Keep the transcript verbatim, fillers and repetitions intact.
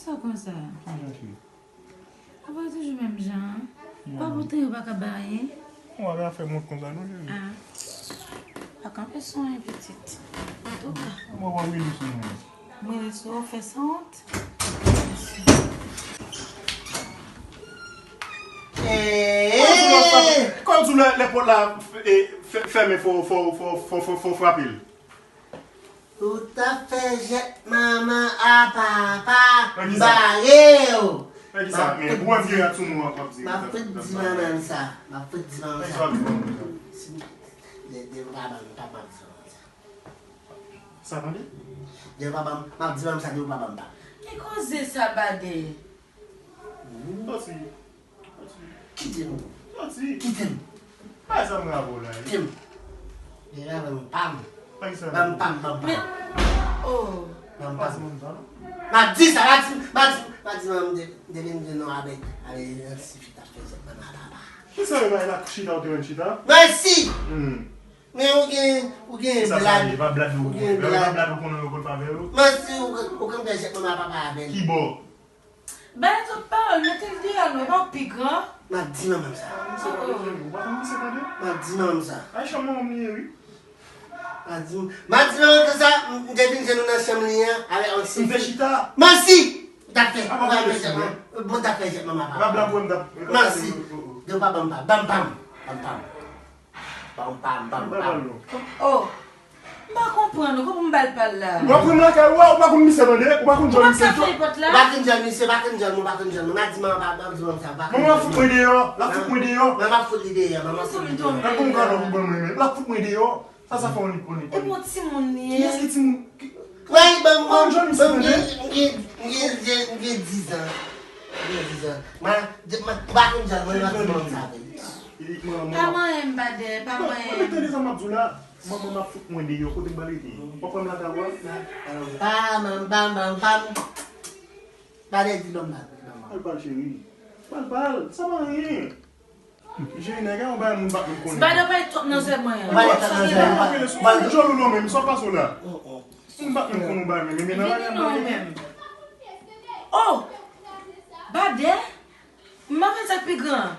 Sa konsa? Apa toujou menm jan an? Papa ou te yo pa ka bay anyen? Ou pa ka fè mont konsa non, cheri. Ah. Pa kanpe sou anyen, pitit. Antouka. Mwen wè w rele sou mwen. Mwen rele sou ou, fè sanwont. Kòm sou lè, lè pòt la fèmen, fò, fò, fò, fò, fò, fò frape l. Ou t ap fè jèt manman a papa bare w. Fè ki sa? Men pou wè vye rat sou nou an, w ap di. M ap fout di manman m sa. M ap fout di manman sa. Fè ki sa w ap di manman sa? Si, de, de papa m, papa m sa. Sa tande? De papa m, m ap di manman sa, de papa m pa. Ki koze sa, Badè? Sòti. Sòti. Kite m. Sòti. Kite m. Bay sa m ravo la. Kite m. Deja ban m pa m. Bay sa. Ban m pa m, ban m pa m. Oh. Ban m pa m. Pase moun sa non. M ap di sa, m ap di, m ap di, m ap di manman m de, de vin de non avèk, avèk yon ti fi k ap fè jèt manman a papa. Ki sa yo bay la chita ou te wè chita? Mèsi. Hmm. Men ou gen, ou gen blag. Ou gen blag. Ou konnen yo konn pa avè yo. Mèsi, ou, ou konn fè jèt manman a papa avè l. Ki bò? Bay tout pawòl, mete l deyò non, pa w pi gran. M ap di manman m sa. Misye tande, ou pa konn misye tande? M ap di manman m sa. Ay, chanm manman m li ye, wi. M ap di, m ap di manman m sa, m te vin jwenn ou nan chanm li an, avèk yon ti fi. M te chita. Mansi! Ou t ap fè, ou t ap fè jèt manman. Bon, ou t ap fè jèt manman papa. Rab la pou m t ap. Mansi. De papa m pa, ban m pa m. Ban m pa m. Ban m pa m, ban m pa m. Oh. M pa konprann ou, kòman m ba l pal la? W ap pran m lakay ou a, ou pa konn misye tande, ou pa konn djòl misye. Ou pa konn djòl misye, pa konn djòl mwen, pa konn djòl mwen. M a di manman pa, m a di manman sa, pa konn djòl mwen. Manman ap fout mwen deyò, l ap fout mwen deyò. Manman ap fout li deyò, manman ap fout li deyò. Gad kòman w ka lòv ou ban mwen, men l ap fout mwen deyò. Sa, sa fè w nik, w nik, w nik. E bon timoun li ye. Kiyès ki timoun? Ki, wè, ban m, ban m, ban m gen, m gen, m gen, m gen, m gen diz an. M gen diz an. Mwen, m pa konn djòl mwen, m a di manman sa avè l. Pa manyen m, Badè, pa manyen m. Mwen tande sa m ap di w la. Manman m ap fout mwen deyò, kote m pral rete? W ap pran m lakay ou a? Pam, pam, pam, pam, pam. Badè di ban m bal, ban m bal. Al bal, cheri. Bal, bal, sa pa anyen. Cheri, nèg a yon bagay moun pa t menm konnen. Badè pa twòp nan zè mwen an. Badè twòp nan zè mwen. Ou jòl ou non menm, sa w pase w la? Moun pa t menm konnen yon bagay menm, men nan bagay m bagay. Oh! Badè? M pa konn sa k pi gran.